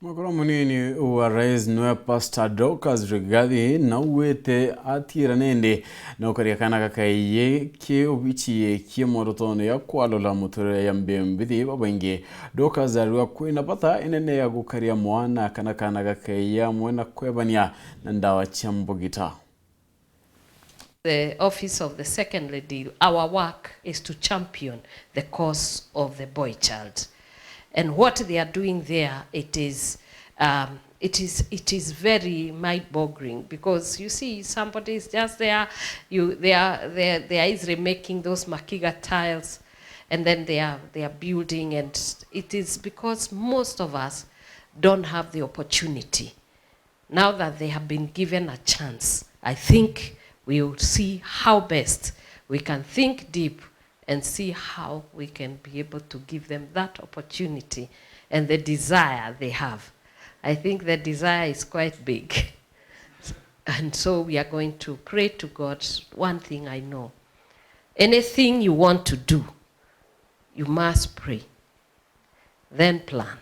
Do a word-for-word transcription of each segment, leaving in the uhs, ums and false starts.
Mwekuru munini wa rais niwe Pastor Dorcas Rigathi, naugite atiira nindi na ukaria kana gakaiyi ki ubichi ki mworotono ya kwalula muturire ya mbimbithi babaingi. Dorcas ariwa kwina bata inene ya gukaria mwana kana kana gakaiyi amwe na kwebania na ndawa cia mbugita. The office of the second lady, our work is to champion the cause of the boy child. And what they are doing there, it is, um, it is, it is very mind-boggling, because you see somebody is just there, you, they are, they are, they are easily making those makiga tiles, and then they are, they are building, and it is because most of us don't have the opportunity. Now that they have been given a chance, I think we will see how best we can think deep and see how we can be able to give them that opportunity and the desire they have. I think the desire is quite big. And so we are going to pray to God. One thing I know, anything you want to do, you must pray, then plan,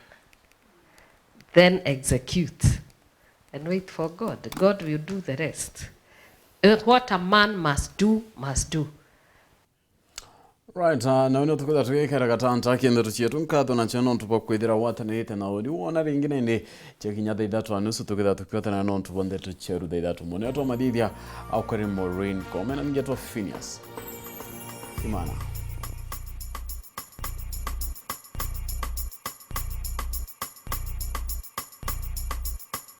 then execute, and wait for God. God will do the rest. And what a man must do, must do. Right, uh, na nio tukwithira tugikira gatanta ki ndeto cietu. Nkatho nacio nontu bwa kwithira watanirite na uni wona ringi nindi cia kinya thaa ithatu na nusu tukithira tukiotana nontu bwa ndeto cieru thaa ithatu. Mune atwa mathithia aukari Maureen Kome na ningi atwa Phineas Kimana.